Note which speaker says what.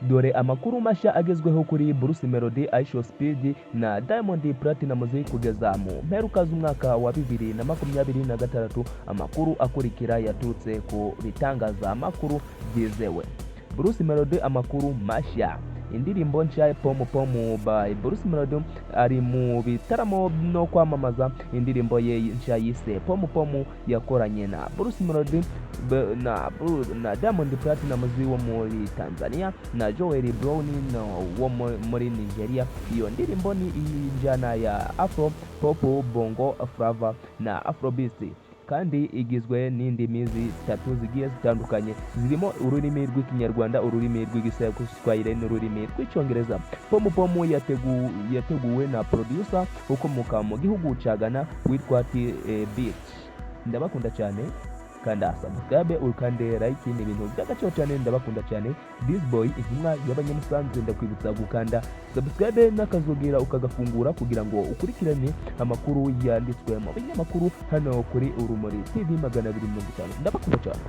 Speaker 1: Dore amakuru mashya agezweho kuri Bruce Melody, IShowSpeed na Diamond Platnumz kugeza mu mperuka z'umwaka wa 2026. Amakuru akurikira yaturutse ku bitangazamakuru byizewe. Bruce Melody, amakuru mashya: indirimbo nshya Pom Pom by Bruce Melody. Ari mu bitaramo no kwamamaza indirimbo ye nshya yise Pom Pom yakoranye na Bruce Melody na Diamond Platnumz wo muri Tanzania na Joel Brown wo muri Nigeria. Iyo ndirimbo ni injyana ya Afro Pop, Bongo Flava na Afrobeat, kandi igizwe n'indimi zitatu zigiye zitandukanye zirimo ururimi rw'Ikinyarwanda, ururimi rw'Igiswahili n'ururimi rw'Icyongereza. Pom Pom yateguwe na producer ukomoka mu gihugu cya Ghana witwa T Beat. Ndabakunda cyane. Kanda subscribe, ukande like, ni ibintu by'agaciro cyane. Ndabakunda cyane. This boy, intumwa y'Abanyamusanze. Ndakwibutsa gukanda subscribe n'akazogera ukagafungura kugira ngo ukurikirane amakuru yanditswe mu binyamakuru hano kuri Urumuri TV 250. Ndabakunda cyane.